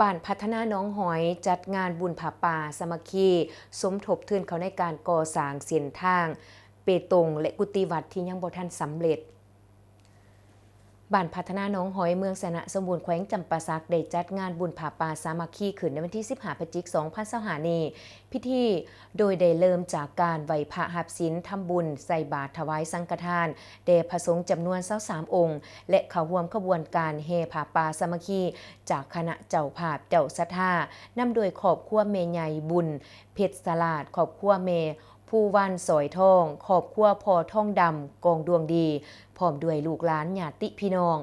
ບ້ານພັດທະນາໜອງຫອຍ ຈັດງານບຸນຜ້າປ່າສາມັກຄີ ສົມທົບທຶນເຂົ້າໃນການກໍ່ສ້າງເສັ້ນທາງເປຕົງ ແລະ ກຸຕິວັດທີ່ຍັງບໍ່ທັນສຳເລັດ. ບ້ານພັດທະນາໜອງຫອຍ ເມືອງຊະນະສົມບູນ ແຂວງຈຳປາສັກ ໄດ້ຈັດງານບຸນຜ້າປ່າສາມັກຄີຂຶ້ນໃນວັນທີສິບຫ້າ ພະຈິກ ສອງພັນຊາວຫ້ານີ້. ພິທີໂດຍໄດ້ເລີ່ມຈາກການໄຫວ້ພະຮັບສິນ, ທຳບຸນ, ໃສ່ບາດ, ຖວາຍສັງຄະທານແດ່ພະສົງຈຳນວນຊາວສາມອົງ ແລະ ເຂົ້າຮ່ວມຂະບວນການແຫ່ຜ້າປ່າສາມັກຄີ ຈາກຄະນະເຈົ້າພາບເຈົ້າສັດທາ ນຳໂດຍຄອບຄົວແມ່ໃຫຍ່ບຸນ ເພັດສະຫຼາດ, ຄອບຄົວແມ່ພູວັນ ສອຍທອງ, ຄອບຄົວພໍ່ທອງດຳ ກອງດວງດີ ພ້ອມດ້ວຍລູກຫຼານຍາດຕິພີ່ນ້ອງ.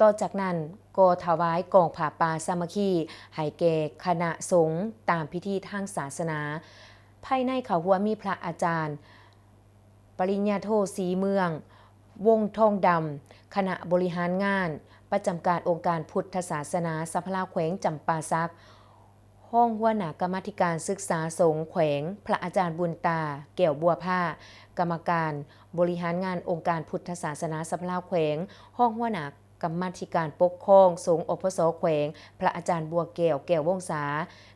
ຕໍ່ຈາກນັ້ນກໍຖວາຍກອງຜ້າປ່າສາມັກຄີໃຫ້ແກ່ຄະນະສົງຕາມພິທີທາງສາສະໜາ. ພາຍໃນເຂົ້າຮ່ວມມີພະອາຈານ ປະລິນຍາໂທ ສີເມືອງ ວົງທອງດຳ, ຄະນະບໍລິຫານງານປະຈຳການອົງການພຸດທະສາສະໜາສະພາລາວແຂວງຈຳປາສັກ, ຮອງຫົວໜ້າກຳມາທິການສຶກສາສົງແຂວງ, ພະອາຈານບຸນຕາ ແກ້ວບົວພາ, ກຳມະການບໍລິຫານງານອົງການພຸດທະສາສະໜາສະພາລາວແຂວງ, ຮອງຫົວໜ້າ ກຳມາທິການປົກຄອງສົງ ອພສ ແຂວງ, ພະອາຈານ ບົວແກ້ວ ແກ້ວວົງສາ,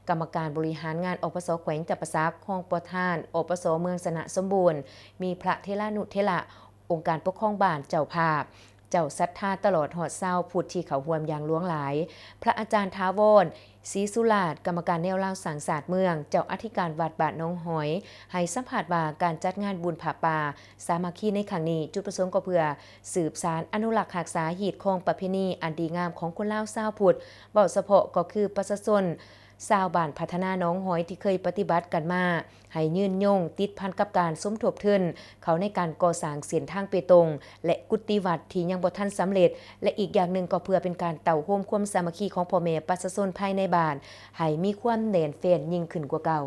ກຳມະການບໍລິຫານງານ ອພສ ແຂວງຈຳປາສັກ, ຮອງປະທານ ອພສ ເມືອງຊະນະສົມບູນ, ມີພະເຖລານຸເຖລະ ອົງການປົກຄອງບ້ານ, ເຈົ້າພາບ, ເຈົ້າສັດທາ ຕະຫຼອດຮອດຊາວພຸດທີ່ເຂົ້າຮ່ວມຢ່າງຫຼວງຫຼາຍ. ພະອາຈານ ຖາວອນ ສີສຸລາດ, ກຳມະການແນວລາວສ້າງຊາດເມືອງ, ເຈົ້າອະທິການວັດບ້ານໜອງຫອຍ ໃຫ້ສຳພາດວ່າ ການຈັດງານບຸນຜ້າປ່າສາມັກຄີໃນຄັ້ງນີ້ ຈຸດປະສົງກໍເພື່ອສືບສານອະນຸລັກຮັກສາຮີດຄອງປະເພນີອັນດີງາມຂອງຄົນລາວຊາວພຸດ, ເວົ້າສະເພາະກໍຄືປະຊາຊົນຊາວບ້ານພັດທະນາໜອງຫອຍທີ່ເຄີຍປະຕິບັດກັນມາ ໃຫ້ຍືນຍົງຕິດພັນກັບການສົມທົບທຶນເຂົ້າໃນການກໍ່ສ້າງເສັ້ນທາງເປຕົງ ແລະ ກຸຕິວັດທີ່ຍັງບໍ່ທັນສຳເລັດ ແລະ ອີກຢ່າງໜຶ່ງກໍເພື່ອເປັນການເຕົ້າໂຮມຄວາມສາມັກຄີຂອງພໍ່ແມ່ປະຊາຊົນພາຍໃນບ້ານ ໃຫ້ມີຄວາມແໜ້ນແຟ້ນຍິ່ງຂຶ້ນກວ່າເກົ່າ.